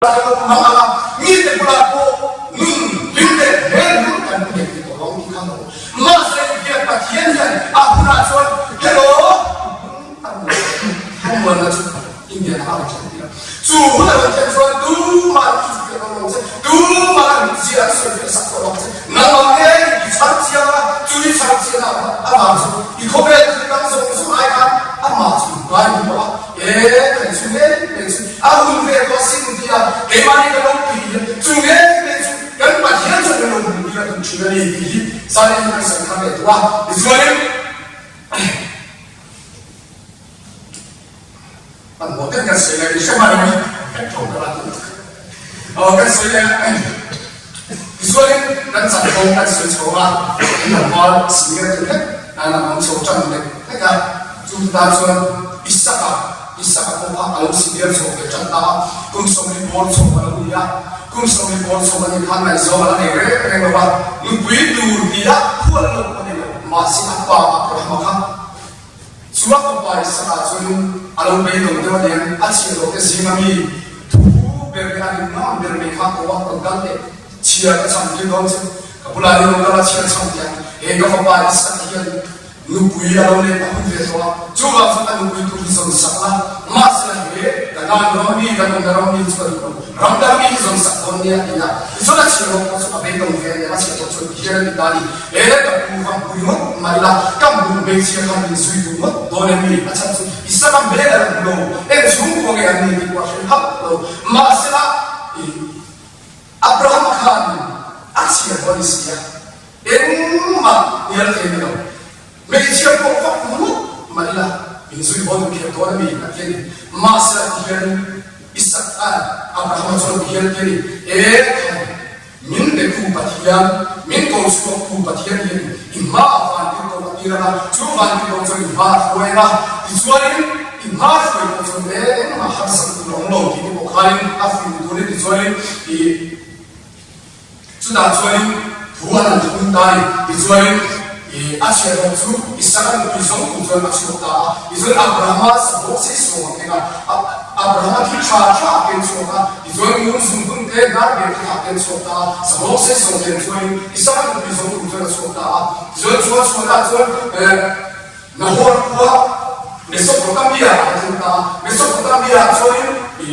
Hmang anga mite bulah pawh nun hlim leh hmel hmur kan hmu thei tawh lo tih kha lo. Mahse hian Pathian hian a hunah chuan hello thlamuanna chu Indian a rawn thlen tir a. Chu hun a rawn thlen chuan tumah an thu fiah dawn lo che, tumah an zia an sawi fiah sak tawh lo che. Nangmah ngei i chhar chiang a, chu i chhar chian avang chu i khawvel thil dang zawng zawng ai khan amah chu ngai hmu tawh a. E, kan chu ngei ngei chu a hun ve tawh sin tia keimahni ka lo tih hian chu ngei ngei chu kan Pathian chuan kan lo hmuh tir a tum thin a ni tih hi Zion hian sawi thar leh tawh a. Tichuanin hmanhmawh deuh kan sawi leh hre hman ang kan tho ka la tih aw kan sawi leh tichuanin kan chanvo kan sawi chho a, tlangval senior deuh hlek an awm chho tan lek hlek a. Chu tan chuan Isaka, Isaka pawh kha a lo senior chho ve tan ta a, kum sawmli bawr chho a lo ni a. Kum sawmli bawr chho a nih khan ngaihzawng a la nei reng reng lo va, nupui tur tia huat loh a ni lo. Mahse a pa Abrahama kha chu a fapa Isaka chuan a lo beidawng deuh a niang, a chhiahhlawh te zinga mi thu ber leh a rinngam ber mai kha ko a rawn kal leh chhiar a cham tir dawn che. Ka bulah hi rawn kal a chhiar cham teh ang, he ka fapa Isaka hian Nupui a lo let a hun ve tawh a, chuvang chuan a nupui tur hi zawn sak la, mahse he ka nan ram mi kan awmna ram mi chu ka duh lo, ram dang mi hi zawn sak dawn nia a ti a, tichuan a chhiar rawng pawh chu a beidawng ve a nia, a chhiar tawh chuan ti hian a ti ta a ni, he ka pu kha hmui ngawt mah ila ka hmuh hmeichhia kha min zui duh ngawt dawn em ni, a chhan chu i sam a hmel a lo hmu lo, eng chhungkua nge an ni tih pawh a hre hauh lo, mahsela i Abraham khan a chhiar dawn ni si a. Engmah hnial thei ni lo. Hmeichhia pawh vak ngawt mah ila min zui haw duh kher dawn a mi a ti a ni. Mahse a ti hian Isak a Abrahama chuan ti hian a ti a ni, E khai, min betu Pathian, min ko chhuaktu Pathian hian i hmaah vantirhkoh a tir ang a, chu vantirhkoh chuan i hma a hruai ang a, tichuanin i hma hruai pawh chuan engmah harsat tur a awm lo tih te pawh khanin a fuih tur a ni. Tichuanin i. Chutah chuanin thu an han thun ta a ni. Tichuanin i a chhiahhlawh chu Isaka nupui zawng tur chuan a chhuak ta a. Tichuan Abrahama sakawk sei suam a keng a, Abrahama thil tha tha a ken chhuak a. Tichuan ngun zungbun te hnar ber te kha a ken chhuak ta a. Sakawk sei suam ken chuanin Isaka nupui zawng tur chuan a chhuak ta a. Tichuan chu a chhuahna chuan Nahor khua Mesopotamia a thleng ta a. Mesopotamia ah chuanin i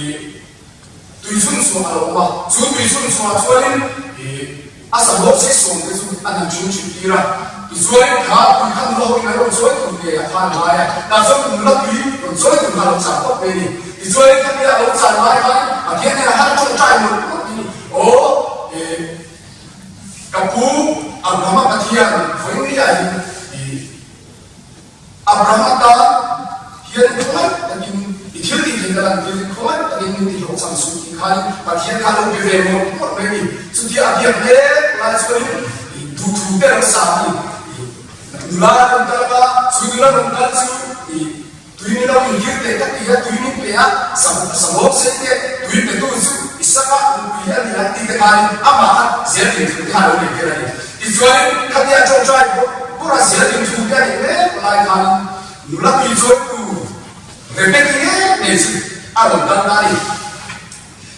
Tuichhun chhuah a lo awm a, chu tuichhun chhuah chuanin ih a sahlawk sei sawm te chu an han chhung chhip tir a, tichuanin kha tui kha nula hoin an rawn chawi tur nge a khan ngai a, tah chuan nula tui rawn chawi tur kha a lo chang tawp mai a ni. Tichuanin khatia a lo chan lai khan Pathian hnenah khan a tawngtai mawlh mawlh mai a ni, Aw ih ka pu Abrahama Pathian vawiin hi ih Abraham atan hian khawngaih takin i thil tih theih ka lantir, khawngaih takin min ti hlawhchham suh tih khanin Pathian kha a lo be ve mawlh mawlh mai a ni. Chutia a biak mek lai chuanin duhthu te lo sa a ni. Nula rawn kal a, chu nula rawn kal chu tui ni lo inhir teh ka ti a, tui min pe a, samawm sei te tui petu chu Isaka nupui hi a ni a tih te khanin amah kha zel ding thu te kha a lo nei tir a ni. Tichuanin khatia ṭawngṭai bawrh bawrh a zel in thu te a neih mek lai khanin nula tui chawitu Rebeki ngei ngei chu a rawn dang ta a ni.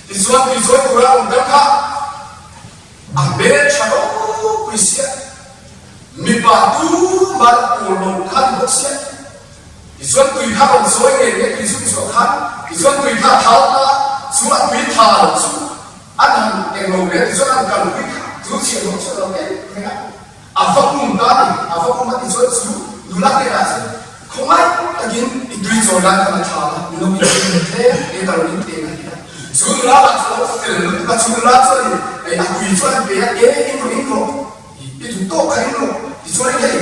Tichuan tui chawi tura a rawn dang kha a hmel ṭha ropui sia, mipa tumah la pawl lo kha ni bawk sia. Tichuan tui kha rawn chawi ngei ngei tui chhung chhuah khan tichuan tui kha a thal ta a, chu a tui thal chu An han eng lo ve tichuan an kalpui kha chu chhiahhlawh chu a lo eng reng a, a va pum ta a ni, a va pum a tichuan chu nula hnenah chuan khawngaih takin i tui chawi lai khan a tha a, min lo inchei ve tlem e ka lo inpeng a ti a, chu nula lah chu a lo fel lutuk a, chu nula chuan i a tui chu an pe a, e in rawh in rawh i duh tawk kha in rawh tichuan hei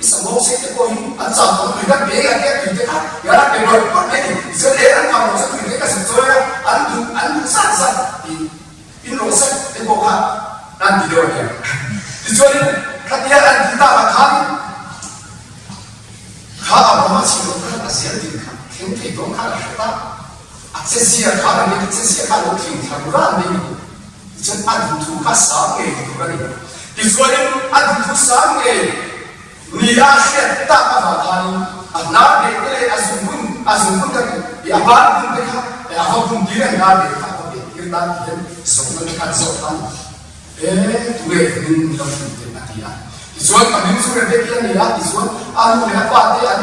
i samawng sei te pawh hi an cham tawh tui kan pe a tia tui te kha hian an pe mawlh mawlh mai a ni tichuan e an kham lo chuan tui te ka zuk chawi a an duh an duh zat zat i in rawh sek te pawh kha an ti deuh a nia tichuanin khatia an ti tak ah khan kha a ram a chhim loh khan a zel din kha thleng thei dawn khan a hre ta a che zia kha a ni che zia kha a lo thing thla ru ran mai a ni. Tichuan a duhthu kha sang ngei ti tur a ni. Tichuanin a duhthu sang ngei ni a hriat tak avang khanin a hnar beh te leh a zungbun, a zungbun ka tih, i a ban bun te kha a va bun tir a, hnar beh kha a va beh tir. tan ti hian zawhna te kha an zawh ta a ni. E, tunge ka hming min lo hrilh teh a ti a. Tichuan ka hming chu Rebeki a ni a, tichuan a nu leh a pa te an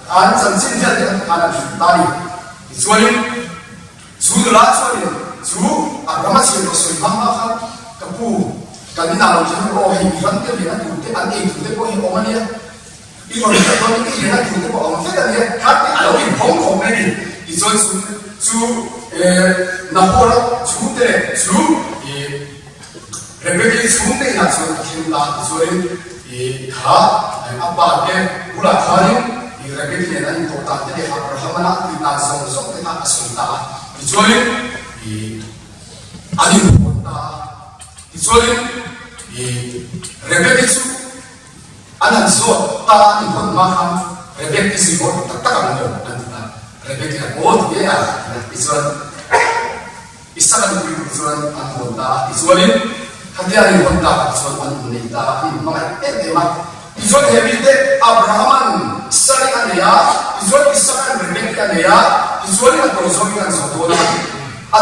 an chanchin hial te an khan an hrilh ta a ni. Tichuanin chu nula chuanin chu a rama chhiat rawh sawi hma hma khan ka pu kan inah lo khan aw hei mi ram te lian a tur te an ei tur te pawh hi awm a nia. I rawn hriat dawn in i lian a tur te pawh a awm vek a nia, kha te a lo inhawng khawp mai a ni. Tichuan chu chu Nahor-a chhungte leh chu Rebeki chhungte inah chuan a thleng ta. Tichuanin kha a pa te bulah khanin Rebeki nen an intawh dan te leh Abraham-a a tih dan zawng zawng te kha a sawi ta a. Tichuanin an inhawn ta a. Tichuanin Rebeki chu An han zawt ta a ni hawn hma khan Rebek i zui haw tak tak ang maw? an ti ta. Rebek hian aw ti e a tichuan Isaka nupui tur chuan an hawn ta a. Tichuanin khatia an inhawn takah chuan an innei ta a, an inhmangaih em em a. Tichuan he mite Abrahama'n Sari a nei a, tichuan Isaka'n Rebek hi a nei a, tichuanin a tawi zawngin an zawh dawn a. A.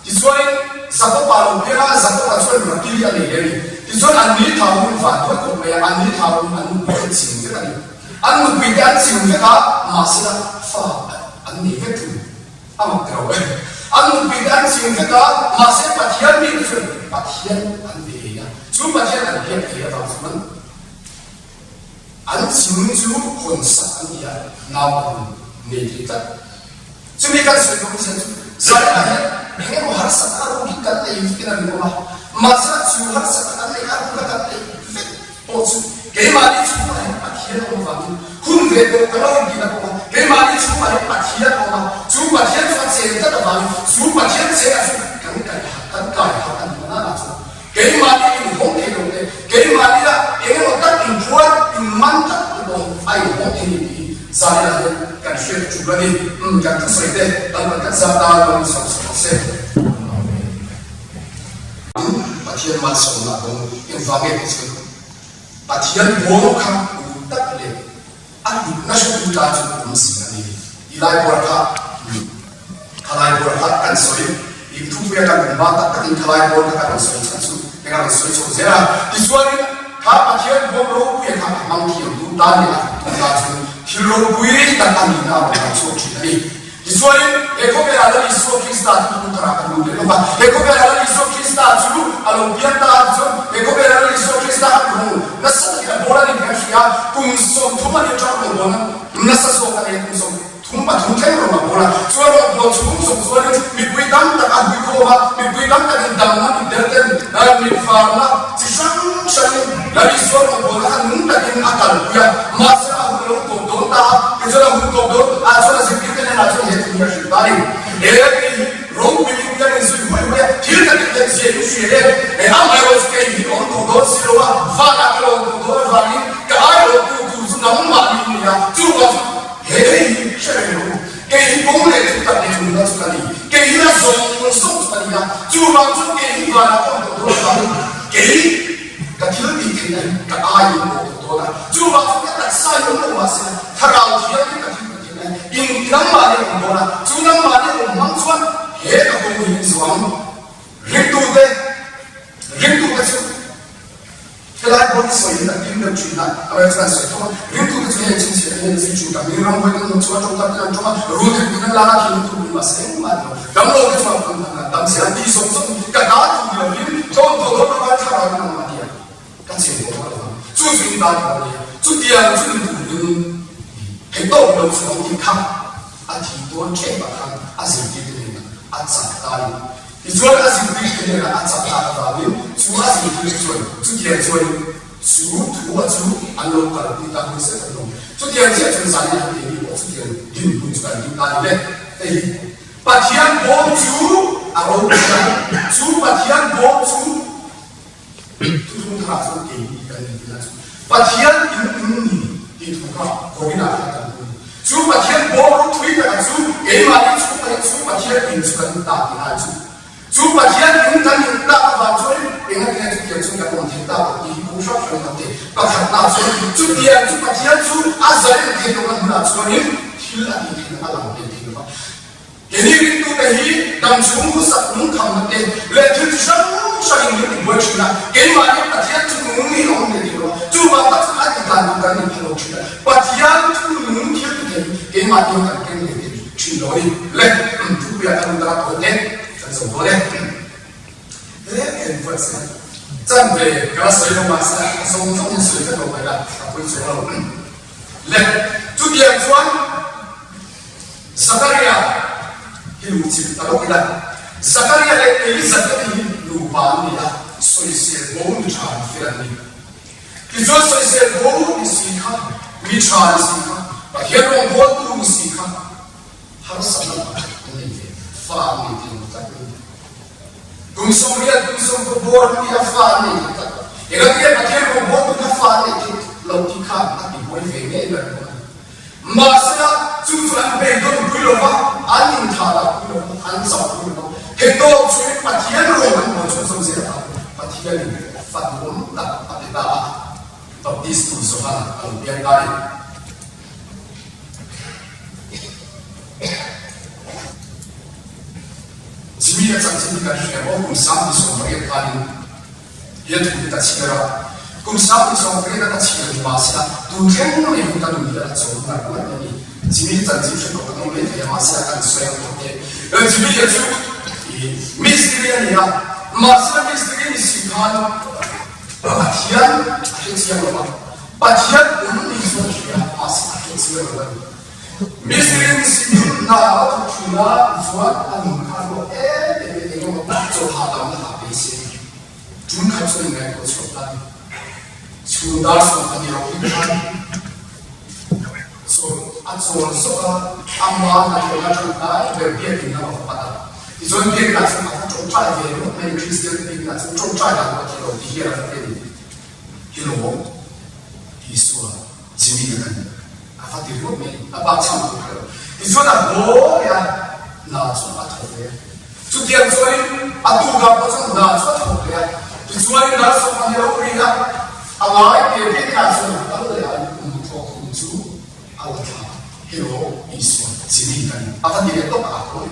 Tichuanin, Jakob-a lo piang a, Jakob-a chuan Rakili a nei leh a ni. Tichuan, an ni thau hun van duai khawp mai a, an ni thau hun an nupui an chim vek a ni. An nupui te an chim vek a, mahsela fa an nei vek thung. A mak ti lo e. An nupui te an chim vek a, mahse Pathian mite chuan Pathian an be ei a, chu Pathian an biak thei avang chuan An chim chu hawn sak an ni a, nau an nei thei tlat. Chumi kan sawi duh zia chu Zaina hian eng emaw harsatna a rukin kan nei vekin a rinawm a, mahse chu harsatna kan neih a ruka kan neih vek pawh chu keimahni chhungah hian Pathian a awm avangin hun ve tawh kan lo intihna pawh a, keimahni chhungah hian Pathian a awm a, chu Pathian chu a chen tlat avangin chu Pathian chenah chuan kan kai kan kai harh a ni nana chuan Keimahni inhawng thei lo te, keimahni ah eng emaw tak inphuar, inman tlat te pawh a inhawng thei ni tih hi Zahira hian kan hriat tul a ni. Umm, kan thusawi te kan rawn kan zat a, rawn insawm sawm ang se. Tin, Pathian malsawmna a dawng engvang nge tih chuan Pathian bawm kha uluk tak leh A hlutna hretu tan chu awmzia a ni. I laibawr kha kha laibawr kha kan sawi i thupuia kan rawn ban tak takin kha laibawr kha kan rawn sawi chhan chu eng a rawn sawi chho zel a. Tichuanin kha Pathian huam ropuia kha a hmang thiamtu tan leh a hluttu tan chu thil ropui tak a nihna a rawn lang chhuak thin a ni. Tichuanin, he khawvelah Lal Isua Krista chu tum tharah kan lut leh lawk a. He khawvelah Lal Isua Krista chu a lo piang ta a tichuan, he khawvelah Lal Isua Krista a rawng nasa takin a bawl a ni tih kan hria a. Kum 30 a nih atang rawn bawl nasa zawk a nei a, kum 33 thleng rawn a bawl a. Chuan rawn bawl chhung zawng chuanin mipui tam tak a hui khawm a, mipui tam takin damna mitdel ten mitvarna chi hrang hrangin Lal Isua rawn bawlna kha nung takin a kalpui a. Mahse a hun a lo tawp dawn ta a, tichuan a hun tawp dawn ah chuan a zirtirte hnenah chuan he thil hi a hrilh ta a ni. He kei hi ropui in kan inzui huai huai a, thil ka tih theih zia in hria e. He amaherawh chu kei hi awm tawh dawn si lo a, vanah ka lo awm tawh dawn avangin ka aiawhtu tur chu nangmah ni in ni a, chuvang chu he kei hi hre reng rawh u. Kei hi kawng leh thu tak leh nunna chu ka ni, kei hi a zawng zawng chu ka ni a, chuvang chuan kei hi vanah ka awm tawh dawn avangin kei ka thil tih theihna hi ka aiin awm tawh dawn a, chuvang chuan ka taksa hi awm lo mahse thlarau thianghlim ka thil tih theihna hi in nangmahni a awm dawn a, chu nangmahni a awm hmang chuan he ka kawng hi min zuang ringtute ringtute chu Helai pawh hi sawi in a tim deuh thin a, amaherawhchu kan sawi tho a, ringtute chu hei chhinchhiah hian zui thin ka mi ram hawi kan hmuh chuan tawngtak ten an tawng a, rul thei pin an lan a, thil lutuk ni mahse engmah a ni lo, damlo te chuan an an dam zel a, ti zawng zawng in ka ta tur ni lovin thawmhnaw dawn lova thlarau in nangmah nia ka cheng tawh a lo ang, chu chu in tan tur a ni a, chutiang chu ni turin hei tawk lo chu ang tih kha a thi dawn ṭhep ah khan a zirtirte hnenah a chak ta a ni. Tichuan a zirtirte hnenah a chak tak avangin chu a zirtirte chuan chutiang chuan chu thu a chu an lo kalpui ta hmui zet an awm. Chutiang chiah chuan zan in an keini pawh chutiang dinhmun chu kan ding ta a ni le. Hei hi Pathian bawm chu a ropui a, chu Pathian bawm chu Thuthlung tharah chuan keini kan ni tihna chu Pathian in in ni tih thu kha Korinah khan kan hmu a ni. Chu Pathian bawm ropui taka chu keimahni chhungah hian chu Pathian in chu kan ta tihna a chu. Chu Pathian in kan in tak avang chuan engati nge chutiang chu kan awm thei ta lo tih hi kum hrang hrangin an ti. Pakhatna chuan chutiang chu Pathian chu a zalen thei lohna hmunah chuanin thil a tih theihna a lang hlei thei lo va. Keini ringtute. te hi damchhung hmusak lungkhamna te leh thil chi hrang hrangin min tibuai thin a, keimahni Pathian chu nung hi a awm leh ding lo a, chuvang tak chuan a ti dan tur kan inpha lo thin a, Pathian thu nung thil ti thei keimahni kan keng leh thei thin lo a ni. Le, thupuia kan lut a tawi te kan zo dawn e. He en buatsaih chanve ka la sawi lo mahse a zawng zawngin sawi vek lo mai la, a pawi chuang lo. Le, chutiang chuan Zakaria hi lu chim ta lawk ila, Zakaria leh Elizabeth hi nupa an ni a, sawisel bo mi tha ni fel an ni. Tichuan sawisel bo ni si kha, mi tha ni si kha, Pathian rawngbawltu ni si kha, harsatna pakhat an nei ve, fa an nei thei lo tlat mai. Kum 80, kum 60 bawr an nia fa an nei thei tlat. Engati nge Pathian rawngbawltu kha fa an nei thei lo tih kha a ti buai ve ngei mai bawk a ni. Mahsela, chu chu an beidawn pui lo va, an inthah lah pui lo va, an chauh pui lo va. Hetawk chungin Pathian rawn an buai chhunzawm zel a, Pathianin fa duhawm tak a pe ta a, Baptistu Johana a lo piang ta a ni. Jimmy a chanchin hi kan hria maw? Kum 28 khanin he thu hi ka chhiar a, kum 28 a ka chhiar ni mahsela tun thleng mai hi ka nun hi a la chawm ngar ngar mai a ni. Jimmy chanchin hre tawh kan awm mai thei a, mahsela kan sawi ang tawh te. Jimmy a chu mistiri a ni a, mahsela mistiri ni si khan Pathian a hre chiang lo a, Pathian um ni chuan a hria, mahse a hre chiang lo a ni. Mistiri ni si in hna a thawk thin a, tichuan a nun kha a ruak em em in eng emaw tak chaw hahdamna hah ve se. Ṭun khat chuan inngaihtuah chhuak ta a ni. Chhun dar 12 ro hi khan chawl a chawl zawk a, ama hnathawhna ṭangkai ber biakin lam a va pan a. Tichuan biakinah chuan a va ṭawngṭai ve ringawt mai a ni, Kristian te biakinah chuan ṭawngṭai dan pawh a thei lo ti hian a va ti a ni. Hello, Isua, Jimmy ka ni. A va ti ringawt mai, a bak chhan tur kher lo. Tichuan a haw leh a, hna chu a thawk leh a. Chutiang chuanin a tukah pawh chuan hna chu a thawk leh a. Tichuanin dar sawmhnih a lo ri a, a ngai ve ve te ah chuan a kal leh a, kum thawk thum chu A la thla hello Isua Jimmy ka ni a va ti leh tawp a kawi.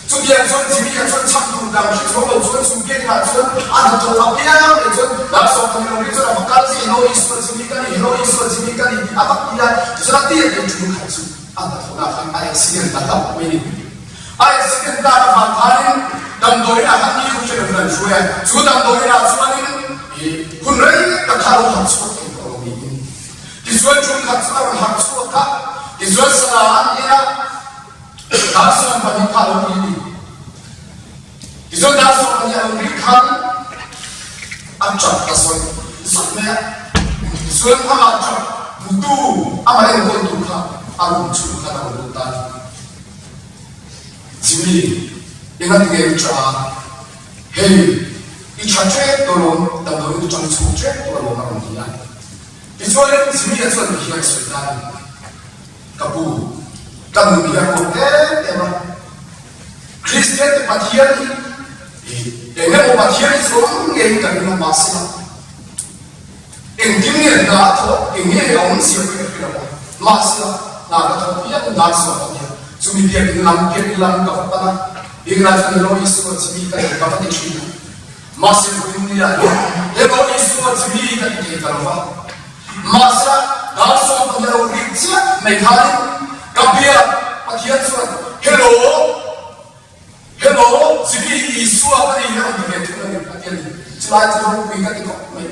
Chutiang chuan Jimmy a chuan chhak tur dang hre chuang lo chuan chu biakinn ah chuan a hnathawk a piang leh chuan lar sawm ka ni lo ri chuan a va kal zia hello Isua Jimmy ka ni hello Isua Jimmy ka ni tih a va ti a tichuan a tir leh thu khat chu a hnathawh ah khan a accident ta hlauh mai a ni. A accident ta avang khanin damdawiin ah khan mi khaw hre lovin an hruai a chu damdawiin ah chuanin hun rei tak kha a lo harh chhuak thei tawh lo niin Tichuan ṭumkhat chu a rawn harh chhuak a, tichuan sana an en a, dar 12 kha a lo ri ni. Tichuan dar 12 a lo ri khan a ṭap ta sawi zawk mai a, tichuan amah ṭap hmutu, amah enkawltu kha a room chhung khan a rawn lut ta a ni. Jimmy, engati nge i ṭah a? Hei, i ṭha ṭep tawh alawm, damdawiin i ṭang chhung ṭep tawh alawm a rawn ti a. Tichuan Jimmy-a chuan ti hian sawi ta a ni, Ka pu, ka nun hi a ruak em em a, Kristiante Pathian hi eng emaw Pathian hi chu awm ngeiin ka ring a, mahsela engtin nge hna a thawh, eng nge a awmzia pawh hi ka hre lo a, mahsela hna ka thawh piangin dar sawm ka nia, chumi biakin lam biakin lam ka va pan a, biakinah chuan Hello Isua Jimmy ka ni ka va ti thin a. Mahse Puimnia hian Hello Isua Jimmy ka ti thei ta lo va. Mahse dar 12 a lo rik chiah mai khanin ka bia Pathian chuan Hello Hello Jimmy Isua ka ni a rawn ti ve thung a ni a ti a ni. Chulai chu ropui ka ti khawp mai.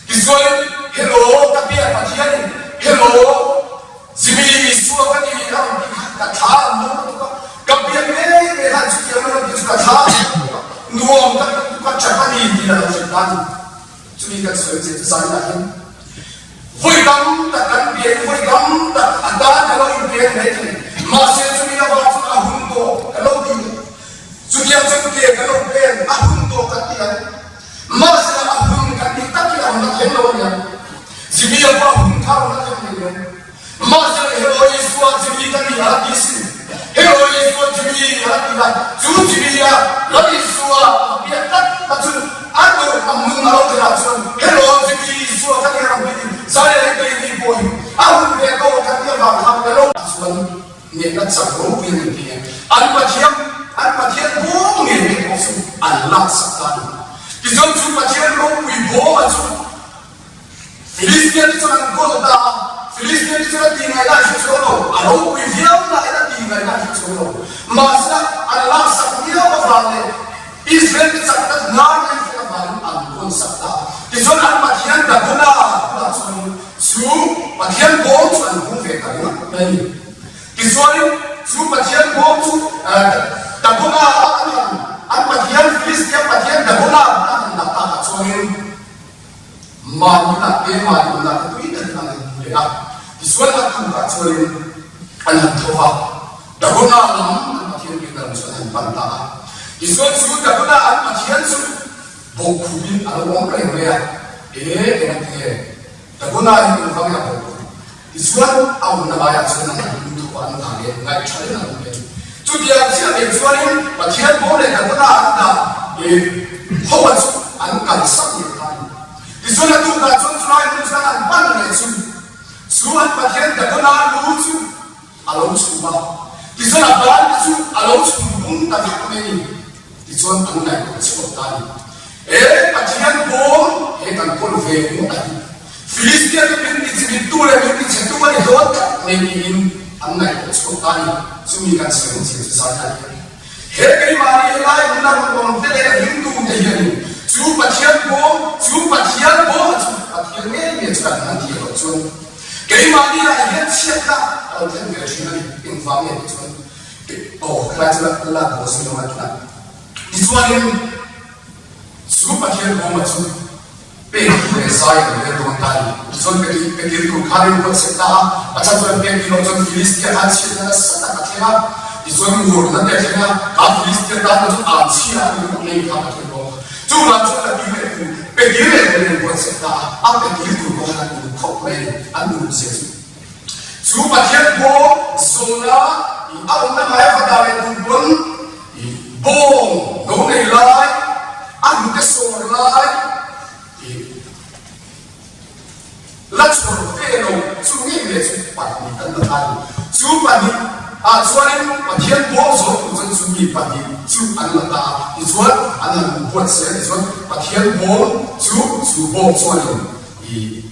Tichuanin Hello ka bia Pathianin Hello Jimmy Isua ka ni a rawn ti kha ka thla an lo lutuk a, ka biak ngei ngei khan chutiang a rawn ti chu ka thla an lo lutuk a, nuam ka ti lutuk a, ṭap a ni tiin a lo hrilh ta a ni. Chumi kan sawi che chu zan inah hian vawi tam tak kan biak in vawi tam tak a tan ka lo inpek mai thei, mahse chumi avang chuan a hun tawh ka lo ti leh, chutiang chuan ke ka lo pen a hun tawh ka ti ang. Mahse a hun kan tih tak hi a rawn la thleng lo a nia. Jimmy a pawh a hun kha a rawn la thleng thei lo. Mahse Hello Isua Jimmy ka ni a la ti sin. Hello Isua Jimmy a la ti la. Chu Jimmy a Lal Isua a biak tlat kha chu a tur a hmun a lo thlen ah chuan Hello Jimmy Isua ka ni a rawn ti in Zai leh Keini pawh hi a hun ve ko kan ti avang khan ka lo. Chuan ngenna chak ropui a ni thei a. An Pathian. laksak ta a ni. Tichuan chu Pathian ropui bawma chu Filistia te chuan an kawl ta a, Filistia te chuan a tih ngaihna an hre chuang lo, a ropui viau nain a tih ngaihna an hre chuang lo. Mahse an laksak viau avang leh Israel te chakna hnar an hriat avangin an kawnsak ta a. Tichuan an Pathian Dagona bulah chuanin chu Pathian bawm chu an hung ve ta ringawt mai a ni. Tichuanin chu Pathian bawm chu Dagona ah an han, an Pathian Filistia Pathian Dagona bulah an han dah takah chuanin, Mahni lah te mahni awm lah te tui takin an han hmu leh a, tichuan a tukah chuanin an han tho va, Dagona lam an Pathian biakna lam chu an han pan ta a. Tichuan chu Dagona an Pathian chu bawkkhupin a lo awm reng mai a, E, engatinge Dagona hi engvang nge a bawkkhum? Tichuan, a awmna laiah chuan an han hmu tho a, an dah leh ngaihthalin an awm leh a ni. Chutiang chiah leh chuanin Pathian bawm leh Dagona an dah eh ho a chu an kalsak leh ta a ni. Tichuan a tukah chuan chulai hmun chuan an pan leh chu chu an Pathian Dagona lu chu a lo chhum a, tichuan a ban te chu a lo chhum bung ta vek mai a ni. Tichuan an ngaihtuah chhuak ta a ni. E Pathian bawm, he kan kawl ve ringawt a hi. Filistia te min tichimittu leh min tichhetu a ni dawn tlat mai tiin an ngaihtuah chhuak ta a ni. Chumi kan sawi awmzia chu zai a ni. He keimahni helai hmuna rawn awm te leh ringtu te hianin chu Pathian bawm, chu Pathian bawm a chu Pathian ngei ngei chu kan han tih loh chuan keimahni ah hian chhiatna a lo thlen ve thin a ni. Engvang nge tih chuan Aw, helai chu la daw zui lo a tih a. Tichuanin chu Pathian bawma chu pek tur leh zai an rel dawn ta a ni. Tichuan pe kir tur khan in buatsaih ta a, a chhan chuan pek ni loh chuan Filistia khan chhiatna nasa tak a thleng a. Tichuan ngurna te a thleng a, kha Filistia tan te chu an chhia a ni ringawt mai kha Pathian bawm kha. Chuvang chuan la kir leh tur, pe kir leh turin an buatsaih ta a, a pe kir tur pawh khan an uluk khawp mai a ni, an uluk zia chu. Chu Pathian pawh zawhna a awmna ngai a va dah leh tur pawn bawng lo nei lai, a hnute sawr lai la chhawr ve lo chu ngei leh chu pahnih an la ta a ni. Chu pahnih ah chuanin Pathian bawng zawh tur chuan chu mi pahnih chu an la ta a, tichuan an han buatsaih a, tichuan Pathian bawng chu chu bawng chuanin ih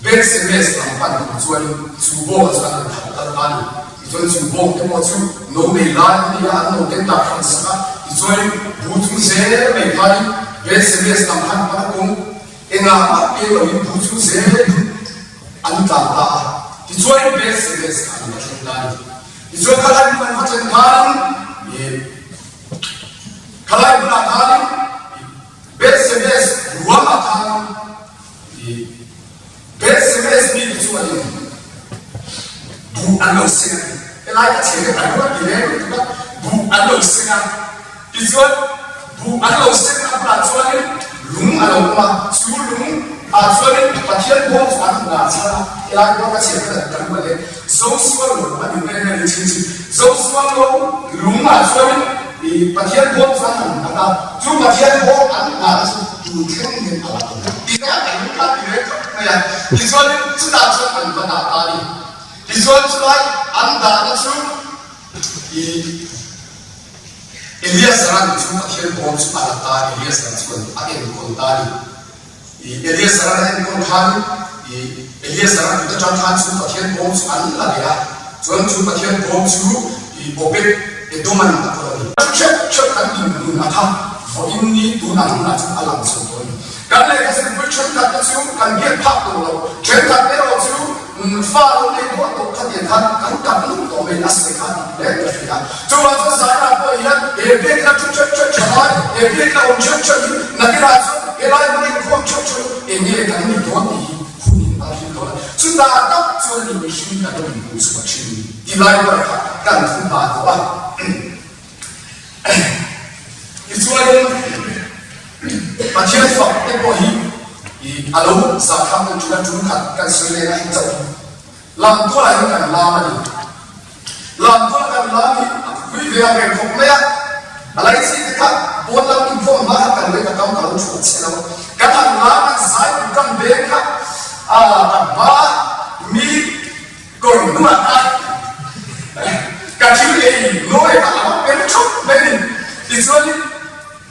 Beth-semes lam pan tur chuanin chu bawngah chuan an khalh kal ta a ni. Tichuan chu bawng te pawh chu no nei lai an ni a, an no ten tak hran sak a. Tichuanin bu chung zel mai khanin Beth-semes lam khan pan a kawng engah mah peng loin bu chung zelin an tlan ta a. Tichuanin Beth-semes kha an va thleng ta a ni. Tichuan khalai hmun an va thlen khanin khalai hmunah khanin Beth-semes ruangah khan i Beth-semes mite chuanin buh an lo seng a ni. Helai ka chheh ka ruat ti reng lutuk a, buh an lo seng a. Tichuan buh an lo seng a bulah chuanin lung a lo awm a, chu lung ah chuanin Pathian bawm chu an ngah chhan a. Helai pawh ka chheh ka ruat e, Zosual lo a ni mai a ni chin chin. Zosual lo lung ah chuanin i Pathian bawm chu an han nghat a, chu Pathian bawm an nghahna chu tun thleng hian a la awm. Tichuan an kha ti reng khawp mai a, tichuanin chutah chuan an va dah ta a ni. Tichuan chulai an dahna chu i Eliazara'n chu Pathian bawm chu a la ta a, Eliazara chuan a enkawl ta a ni. I Eliezera a enkawl khan i Eliezera kut atang khan chu Pathian bawm chu an la leh a, chuan chu Pathian bawm chu i Obed Edoman a kawl a ni. Thu hreuh hreuh kan dinhmun a kha vawiin ni tunah hunah chuan a lang chho tawh a ni. Kan lehkha zirpui thenkhat te chu kan biak phak tawh lo, thenkhat erawh chu fa lo nei duah tawh khatiang khan kan kap nuk tawh mai a sawi kha a dik hle ka hria. Chuvang chuan Zaina pawh hian he biakina thu ṭheuh ṭheuh ṭha lai, he biakina awm ṭheuh ṭheuh hi nakinah chuan helai hmun inkhawm ṭheuh ṭheuh hi eng nge kan ni dawn tih hi hunin a hril dawn a. Chutah tak chuan ni mihring kan lo inhmuh chhuah ṭhin ni ti lai ber kha kan thu hma tawh a. Tichuanin Pathian fak te pawh hi a lo zahthlak deuh ṭhin a, ṭum khat kan sawi leh na hei chauh hi lamtualah hian kan lam a ni. Lamtual kan lam hi a pui ve ang reng khawp mai a, a laichi te kha pawn lam inkhawm hma kha kan lei ka kam ka lo thuah che lo. Kan han lam an zai pui kan beng kha a kan hma a mi kawr hnungah khan ka thil ei nawi kha a lo pen thup mai a ni. Tichuanin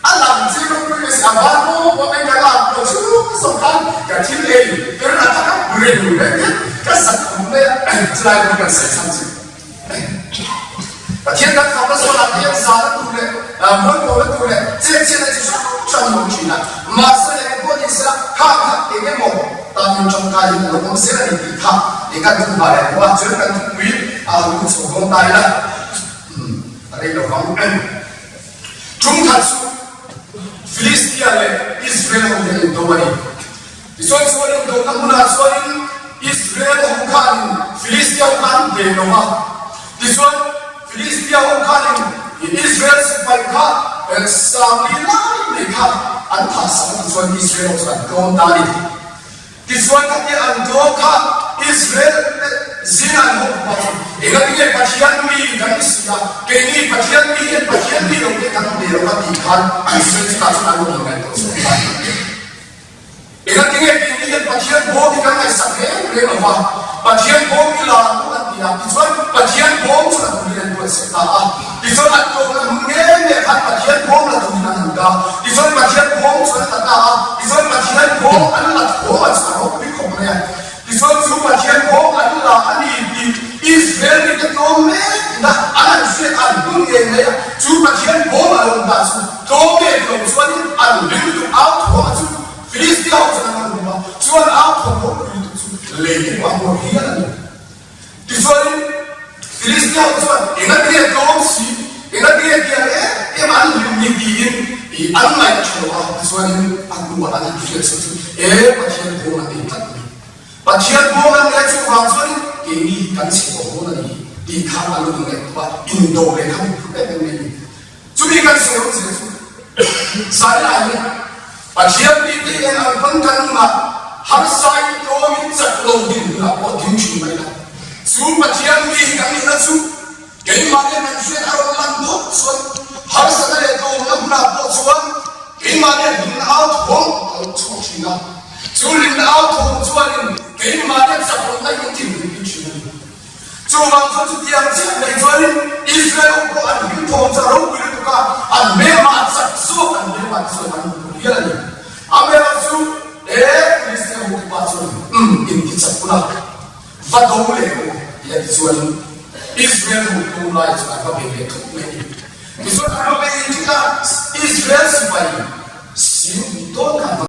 a lang chi ropui mai si, a van pawh pawh mai ka lak pawh chhung zawng khan ka thil ei ber a tak a reng reng hian ka zak khum mai a, chulai pawh kan sawi chhan chu. Pathian kan fakna zawnah te hian zahna tur leh mualpawhna tur leh chetchhiatna chi hrang hrang an awm thin a, mahse leh engpawh ni sela kha kha eng emaw takin tangkaiin a lo awm zel a ni tih kha eng kan thu hma leh hmuh a, chuan kan thupui a lu chho dawn ta ila a rei lo vang. Tum khat chu Filistia leh Israel ho hian indo a ni. Tichuan chu an indona hmunah chuanin Israel ho khanin Filistia ho kha an hneh lo va. Tichuan Filistia ho khanin Israel sipai kha sangli lai mai kha an thahsak a, tichuan Israel ho chuan an tlawm ta a ni. Tichuan khatia an tlawm kha Israel te zingah an ho pa chu, Engatinge Pathian mi kan ni si a, keini Pathian mi hian Pathian mi lo te kan hneh lo va tih khan Israel chutah chuan an lo inngaihtuah chhuak ta a ni. Engatinge keini hian Pathian bawm hi kan ngaihsak reng reng lo va, Pathian bawm hi la ang u an ti a, tichuan Pathian bawm chu la turin an buatsaih ta a, tichuan an tlawmna hmun ngei ngei khan Pathian bawm la turin an han ka, tichuan Pathian bawm chu an la ta a, tichuan Pathian bawm an la thawm a chu a ropui khawp mai a, tichuan chu Pathian bawm an la a ni tih Israel mite tlawm mek ina an han hriat an hmun ngei ngei a, chu Pathian bawm a lo awm ta chu. Tlawm mek lo chuanin an ring lutuk au thawm a chu Filistia ho chuan an rawn hmu a, chuan au thawm ropui lutuk chu lei te pawh a hmuar hial a ni. Tichuanin Filistia ho chuan engatinge tlawm si, engatinge tiang em em a an hlim ni tiin an ngaih tha lo a, tichuanin a hnuah an han hriat chhuah chu e Pathian bawm an nei tlat mai. Pathian bawm an nei chuvang chuanin keini kan chhe tawh dawn a ni tih kha an lo inngaihtuah a, indo leh kha min phut em em mai a ni. Chumi kan sawi awm zia chu Zailai hian Pathian mite eng ang pawn kan nunah harsain tlawmin chak lo din hunah pawh ding thin mai la. Chu Pathian mi hi kan nihna chu keimahni kan hriat a rawn lan phawt chuan harsatna leh tlawmna hunah pawh chuan keimahni hlimna au thawm a lo chhuak thin a. Chu hlimna au thawm chuanin keimahni chak lohna in thinrim thin a ni. Chuvang chuan chutiang chiah mai chuanin Israel ho pawh an hlim thawm chu a ropui lutuk a, an hmelmah chak zawk an hmelmah te chuan an hmu hial a ni. Amaherawhchu he Filistia hotupa chuan umm inti chak ula, va do leh rawh u ti a ti chuanin Israel ho tlawm lai chu an va bei leh thut mai a ni. Tichuan an va bei thut a, Israel sipai sing hnih dawn kha an va.